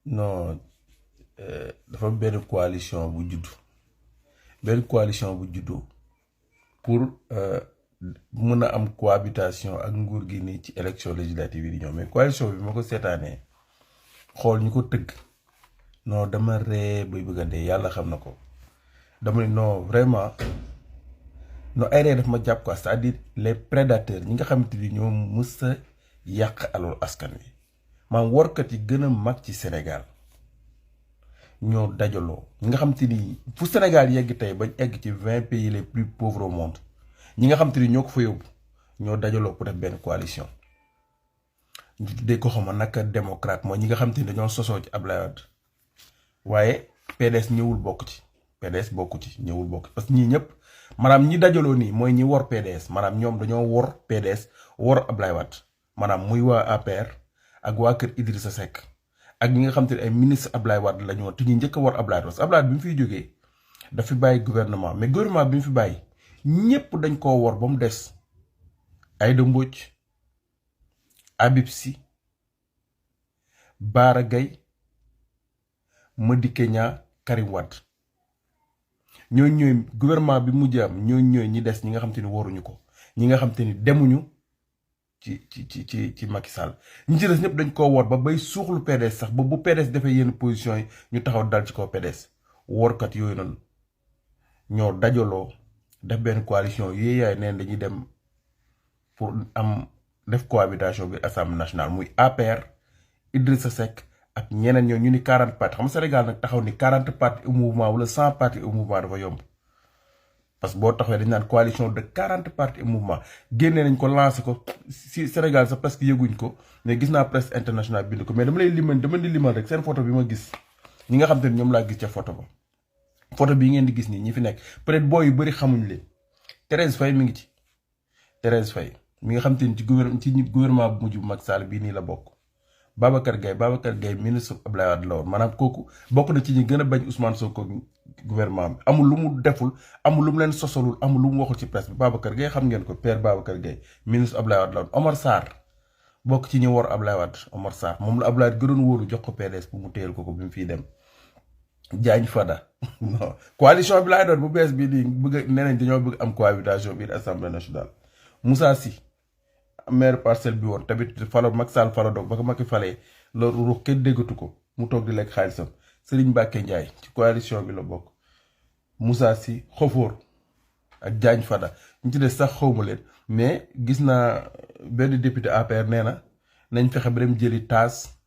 non dafa benn coalition bu juddu benn coalition bu juddu pour mën a am cohabitation ak nguur gi nii ci élection législative yi di ñëw mais coalition bi ma ko seetaanee xool ñu ko tëgg non dama ree bay bëgg a dee yàlla xam na ko dama ne non vraiment non ay ree daf ma jàpp quoi c'est-à-dire les prédateurs ñi nga xamante ni ñoo mës a yàq alal askan wi maam warkat yi gën a mag ci Sénégal ñoo dajaloo ñi nga xam te ni fu Sénégal yegg tey bañ egg ci 20 pays les plus pauvres au monde ñi nga xam te ni ñoo ko fa yóbbu ñoo dajaloo pour def benn coalition ñu tuddee ko xama naka démocrate mooy ñi nga xam te ni dañoo sosoo ci Ablaye Wade waaye PDS ñëwul bokk ci PDS bokku ci ñëwul bokk parce que ñii ñëpp maanaam ñi dajaloo nii mooy ñi wor PDS maanaam ñoom dañoo wor PDS wor Ablaye Wade maanaam muy waa APR ak waa kër Idrissa Seck ak ñi nga xam te ne ay ministre Ablaye Wade la ñu woon te ñu njëkk a war Ablaye Wade Ablaye Wade bi mu fiy jógee dafa bàyyi gouvernement mais gouvernement bi mu fi bàyyi ñëpp dañ koo war ba mu des Aïda Mbodj Habib Sy Bara Gaye Madické Niang Karim Wade ñooñu ñooy gouvernement bi mujj am ñooñu ñooy ñi des ñi nga xam te ni waruñu ko ñi nga xam te ni demuñu ci Macky Sall ñi ci des ñëpp dañ koo wor ba bay suuxlu PDS sax ba bu PDS defee yenn position yi ñu taxaw dal ci kaw PDS workat yooyu noonu ñoo dajaloo def benn coalition yooyu yaay neen dañuy dem pour am def cohabitation bi assemblée nationale muy APR Idrissa Seck ak ñeneen ñoo ñu ni 40 partis xam nga Sénégal nag taxaw ni 40 partis au mouvement wala 100 partis au mouvement dafa yomb parce que boo taxawee dañ naan coalition de 40 partis au mouvement génnee nañ ko lancé ko si Sénégal sax presque yëguñ ko mais gis naa presse internationale bind ko mais dama di limal rek seen photo bi ma gis ñi nga xam te ne ñoom laa gis ca photo ba photo bii ngeen di gis nii ñi fi nekk peut-être boo yu bëri xamuñ leen Thérèse Faye mi ngi ci Thérèse Faye mi nga xam te ni ci gouvernement bu mujj bu Macky Sall bii nii la bokk Babacar Gaye ministre Abdoulaye Wade la woon maanaam kooku bokk na ci ñi gën a bañ Ousmane Sonko gouvernement bi amul lu mu deful amul lu mu leen sosolul amul lu mu waxul ci presse bi Babacar Gaye xam ngeen ko père Babacar Gaye ministre Abdoulaye Wade la woon Omar Sarr bokk ci ñi war Abdoulaye Wade Omar Sarr moom la Abdoulaye Wade gënoon wóolu jox ko PDS pour mu téyel ko bi mu fiy dem Diagne Fada non coalition bi laay doon bu bees bii di bëgg nee nañ dañoo bëgg am cohabitation biir assemblée nationale Moussa Sy maire parcelle bi woon tamit falo Macky Sall falo doog ba ko Macky falee loolu ruux kenn déggatu ko mu toog di lekk xaalisam Serigne Mbacké Ndiaye ci coalition bi la bokk Moussa Sy Xofoor ak Diagne Fada ñu ci des sax xawma leen mais gis naa benn député APR nee na nañ fexe ba dem jëli taas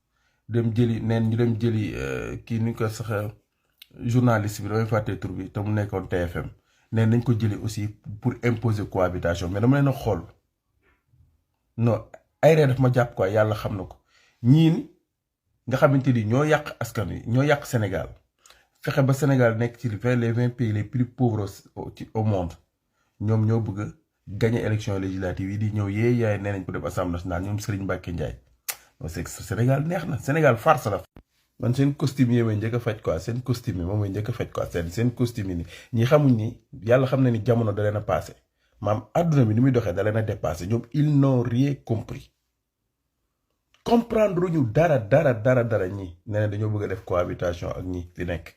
dem jëli neen ñu dem jëli kii ni ko sax journaliste bi damay fàtte tur bi te mu nekkoon TFM neen nañ ko jëli aussi pour imposer cohabitation mais dama leen a xool non ay ree daf ma jàpp quoi yàlla xam na ko ñii nga xamante ni ñoo yàq askan wi ñoo yàq Sénégal fexe ba Sénégal nekk ci les 20 pays les plus pauvres au monde ñoom ñoo bëgg a gagner élection législative yi di ñëw yee yaay nee nañ ko def assemblée nationale ñoom Serigne Mbacké Ndiaye non c'est que Sénégal neex na Sénégal farce la. man seen costume yi may njëkk a faj quoi seen costume yi moom mooy njëkk a faj quoi seen costume yi ni ñi xamuñ ni yàlla xam na ni jamono da leen a passé maam àdduna bi ni muy doxee da leen a dépassé ñoom ils n'ont rien compris comprendre ñu dara ñi nee na dañoo bëgg a def cohabitation ak ñi fi nekk